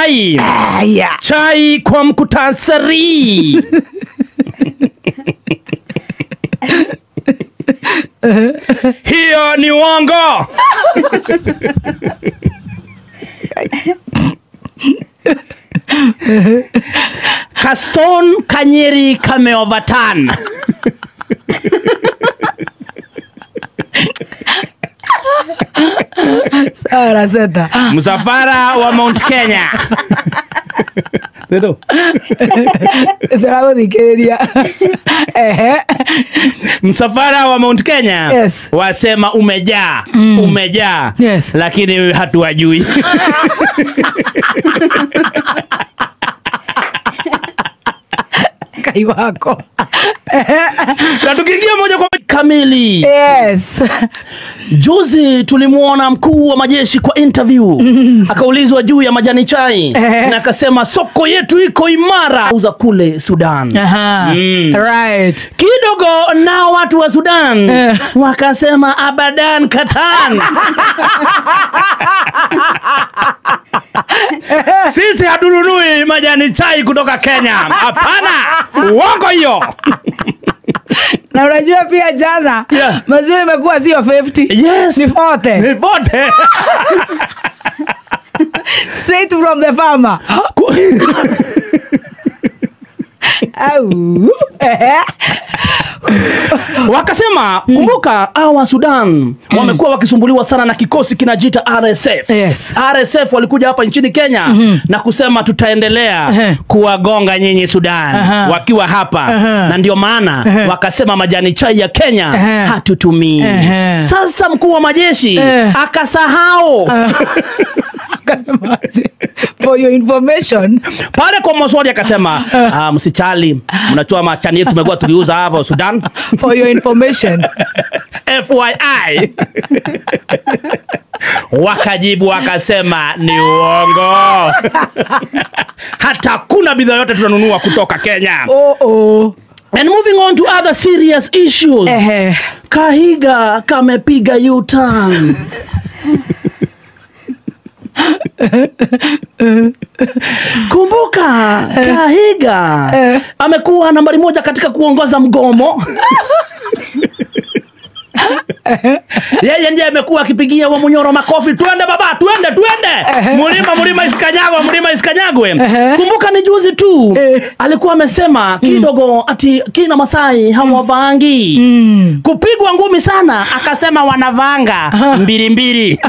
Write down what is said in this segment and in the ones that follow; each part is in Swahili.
Chai. Yeah. Chai kwa mkutasari. Hiyo ni uongo. Kaston Kanyeri kame overturn. Sara seta. Msafara wa Mount Kenya. Ndio. Msafara wa Mount Kenya. Yes. Wasema umejaa, umejaa. Yes. Lakini hatuwajui. Kai wako. Na tukiingia moja kwa moja kamili. Yes. Juzi tulimuona mkuu wa majeshi kwa interview. Akaulizwa juu ya majani chai na akasema soko yetu iko imara, uza kule Sudan. Aha. Right. Kidogo nao watu wa Sudan wakasema abadan katan. Sisi hatununui majani chai kutoka Kenya. Hapana. Uongo hiyo. Na unajua pia jana, yeah, maziwa imekuwa sio 50. Yes. Ni 40. Ni 40. Straight from the farmer. Au. Wakasema kumbuka hawa Sudan wamekuwa wakisumbuliwa sana na kikosi kinajiita RSF. Yes. RSF walikuja hapa nchini Kenya na kusema tutaendelea kuwagonga nyinyi Sudan wakiwa hapa. Na ndio maana wakasema majani chai ya Kenya hatutumii. Sasa mkuu wa majeshi akasahau. Akasemaje? For your information. Pale kwa maswali akasema, msichali, mnachua machani yetu tumekuwa tukiuza hapo Sudan. For your information. FYI. Wakajibu wakasema ni uongo. Hata kuna bidhaa yote tunanunua kutoka Kenya. Oh oh. And moving on to other serious issues. Kahiga kamepiga U-turn. Kumbuka Kahiga amekuwa nambari 1 katika kuongoza mgomo. Yeye ndiye amekuwa akipigia wa Munyoro makofi, twende baba, twende, twende. Mlima, mlima isikanyagwe, mlima isikanyagwe. Kumbuka ni juzi tu alikuwa amesema kidogo ati kina Masai hawavaangi. Kupigwa ngumi sana akasema wanavanga mbili mbili.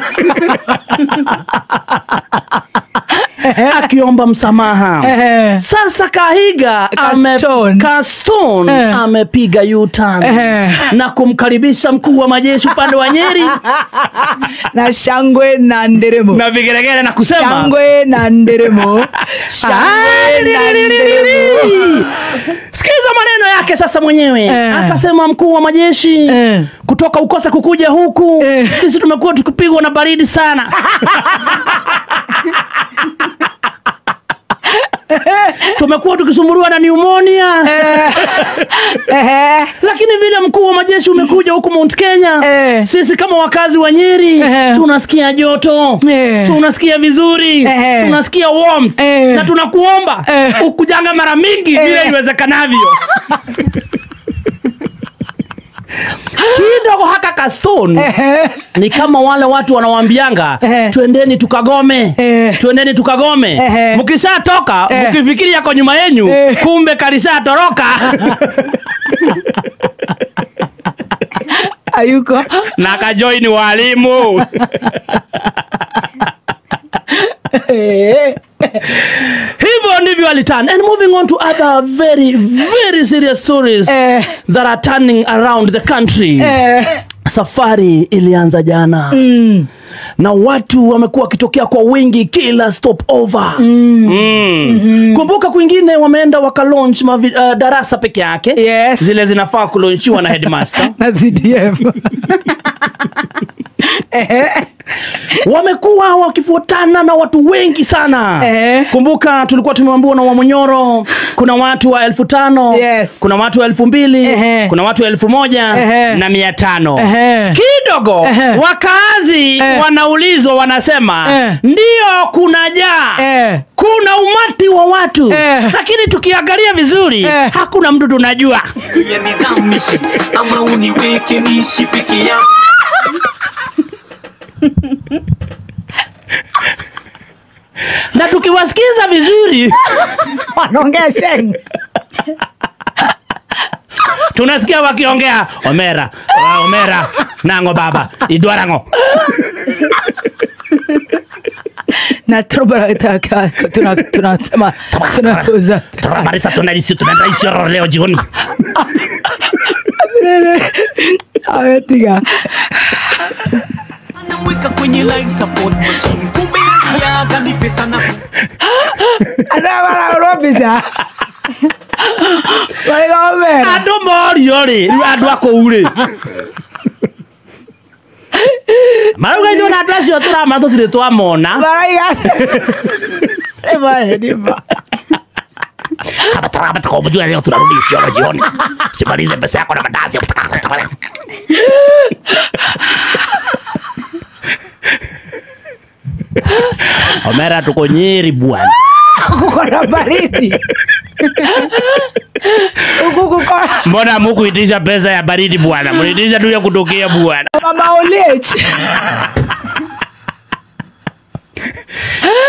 Akiomba msamaha. Sasa Kahiga Kaston amepiga U-turn na kumkaribisha mkuu wa majeshi upande wa Nyeri na shangwe na nderemo na vigelegele na kusema shangwe na nderemo, shangwe na nderemo. Sikiza maneno yake sasa mwenyewe. Akasema mkuu wa majeshi kutoka ukosa kukuja huku, sisi tumekuwa tukipigwa na baridi sana. Tumekuwa tukisumbuliwa na pneumonia. Lakini vile mkuu wa majeshi umekuja huku Mount Kenya, sisi kama wakazi wa Nyeri tunasikia joto, tunasikia vizuri, tunasikia warmth, na tunakuomba ukujanga mara mingi vile iwezekanavyo. Kidogo haka Kaston ni kama wale watu wanawaambianga twendeni tukagome, twendeni tukagome. Mkishatoka mkifikiri yako nyuma yenu, kumbe kalishatoroka. Ayuko na akajoin walimu. Hivyo ndivyo aliturn. And moving on to other very very serious stories that are turning around the country. Safari ilianza jana. Na watu wamekuwa wakitokea kwa wingi kila stopover. Kumbuka kwingine wameenda waka launch darasa peke yake. Yes. Zile zinafaa kulaunchiwa na headmaster na CDF. Wamekuwa wakifuatana na watu wengi sana. Kumbuka tulikuwa tumeambiwa na Wamunyoro kuna watu wa 5,000, yes, kuna watu wa 2,000, kuna watu wa 1,000 na 500. Kidogo wakazi wanaulizwa wanasema ndio kuna jaa. Kuna umati wa watu lakini tukiangalia vizuri hakuna mtu tunajua. Ama uniweke niishi peke yangu. Na tukiwasikiza vizuri wanaongea sheng. Tunasikia wakiongea Omera, Omera, nango baba, idwarango. Na tunasema tunauza. Tunamaliza tunalisi tunaenda Isiolo leo jioni. Awetiga. Anamweka kwenye life support machine. Kumbe ya ni pesa na ana robisha. Andå morio rä andå akå rä marauga ithuä na andå acio tå rama tå tirä twamona kama leo tunarudi Isiolo jioni, simalize pesa yako na mandazi. Omera tuko Nyeri bwana. Kuko na baridi. Mbona mukuitisha pesa ya baridi bwana? Mliitisha tu ya kutokea bwana. Mama Oliech.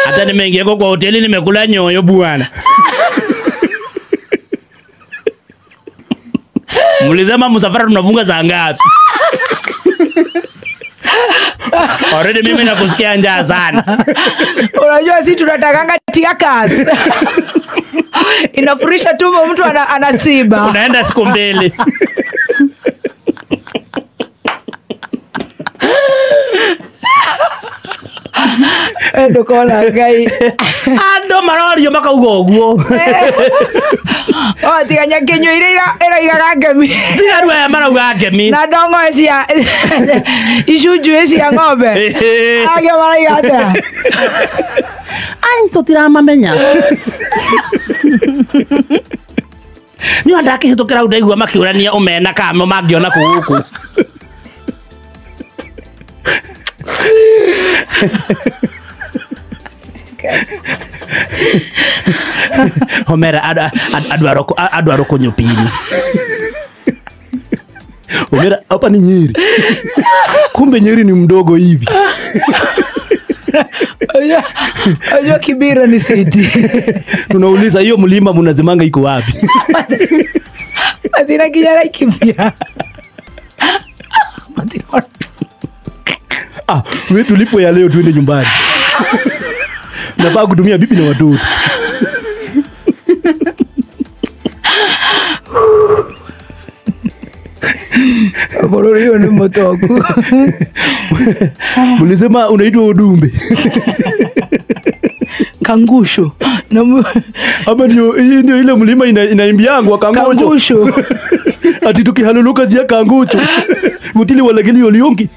Hata nimeingia kwa hoteli nimekula nyoyo bwana. Mlisema msafara tunafunga saa ngapi? Already mimi nakusikia njaa sana. Unajua sisi tunatakanga tiakas. Inafurisha tumbo mtu anasiba. Unaenda siku mbili. Ndukona Ngai. Andå marorio makauga ũguo. Oh, tiga nyakinyo iria ĩraigaga ngemi. Tiga rĩu aya marauga ngemi. Na ndongo cia icunjui cia ng'ombe. Angĩ maraiga atĩa? Ai tũtiramamenya. Nĩ ndakĩhĩtũkĩra hau ndaigua makĩũrania omena kana mangĩona kũ gũkũ. Omera adwaro konyo piny. Omera hapa ni Nyeri. Kumbe Nyeri ni mdogo hivi. Unajua Kibera ni city. Tunauliza hiyo mlima mnazimanga iko wapi? Madina kijana ikimbia. Madina. Ah, wewe tulipo ya leo tuende nyumbani. Nafaa kutumia bibi na watoto. Bũrũri ũyũ nĩ mũtongu. Mlisema unaitwa Odumbe. Kangusho. Ama ndio ile mlima inaimbiangwa Kangucho. Kangusho. Ati tukihaluluka zia Kangucho. Utili walagili oliongi.